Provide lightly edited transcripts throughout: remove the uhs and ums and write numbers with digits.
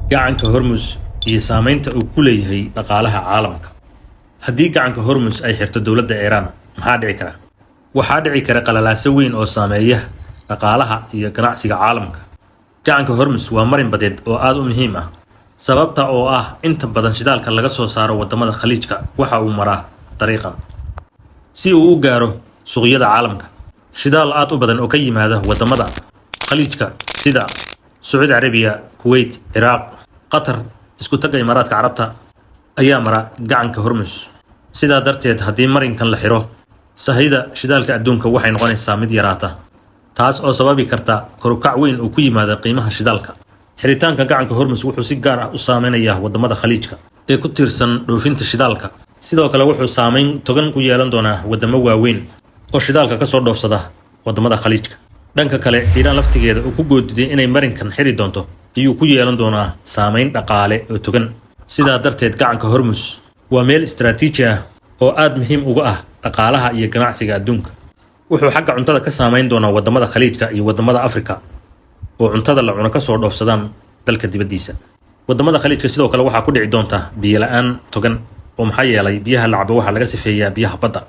Gacanka Hormus iyo saameynta uu ku leeyahay dhaqaalaha caalamka. Haddii gacanka Hormus ay xirto dowladda Iiraan, maxaa dhici kara? Waxaa dhici kara qalalaaso weyn oo saameeya dhaqaalaha iyo ganacsiga caalamka. Gacanka Hormus waa marin badeed oo aad u muhiim ah, sababta oo ah inta badan shidaalka laga soo saaro wadamada Khaliijka waxa uu maraa dariiqan si uu u gaaro suuqyada caalamka. Shidaal aad u badan oo ka yimaada wadamada Khaliijka sida Sacuudi Carabiya, Kuwait, Ciraaq, Qatar, Isku tagga Imaaraadka Carabta ayaa mara gacanka Hormus. Sidaa darteed, haddii marinkan la xiro, sahayda shidaalka adduunka waxay noqonaysaa mid yaraata, taas oo sababi karta korukac weyn oo ku yimaada qiimaha shidaalka. Xiritaanka gacanka Hormus wuxuu si gaar ah u saameynayaa wadamada Khaliijka ee ku tiirsan dhoofinta shidaalka. Sidoo kale, wuxuu saameyn togan ku yeelan doonaa wadamo waaweyn oo shidaalka kasoo dhoofsada wadamada Khaliijka. Dhanka kale, Iiraan laftigeeda uu ku goodiday inay marinkan xiri doonto ayuu ku yeelan doonaa saameyn dhaqaale oo togan. Sidaa darteed, gacanka Hormus waa meel istaraatiiji ah oo aad muhiim uga ah dhaqaalaha iyo ganacsiga adduunka. Wuxuu xagga cuntada ka saameyn doonaa wadamada Khaliijka iyo wadamada Afrika oo cuntada la cuno kasoo dhoofsadaan dalka dibaddiisa. Wadamada Khaliijka sidoo kale waxaa ku dhici doonta biyo la-aan togan, oo maxaa yeelay biyaha la cabo waxaa laga sifeeyaa biyaha badda.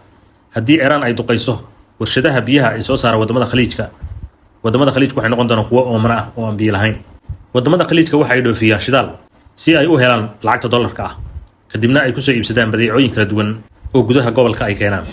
Haddii Iiraan ay duqayso warshadaha biyaha ay soo saara wadamada Khaliijka, wadamada Khaliijka waxay noqon doonaan kuwo oomana ah oo aan biyo lahayn. Wadamada Khaliijka waxa ay dhoofiyaan shidaal si ay u helaan lacagta dollarka ah, kadibna ay kusoo iibsadaan badeecooyin kala duwan oo gudaha gobolka ay keenaan.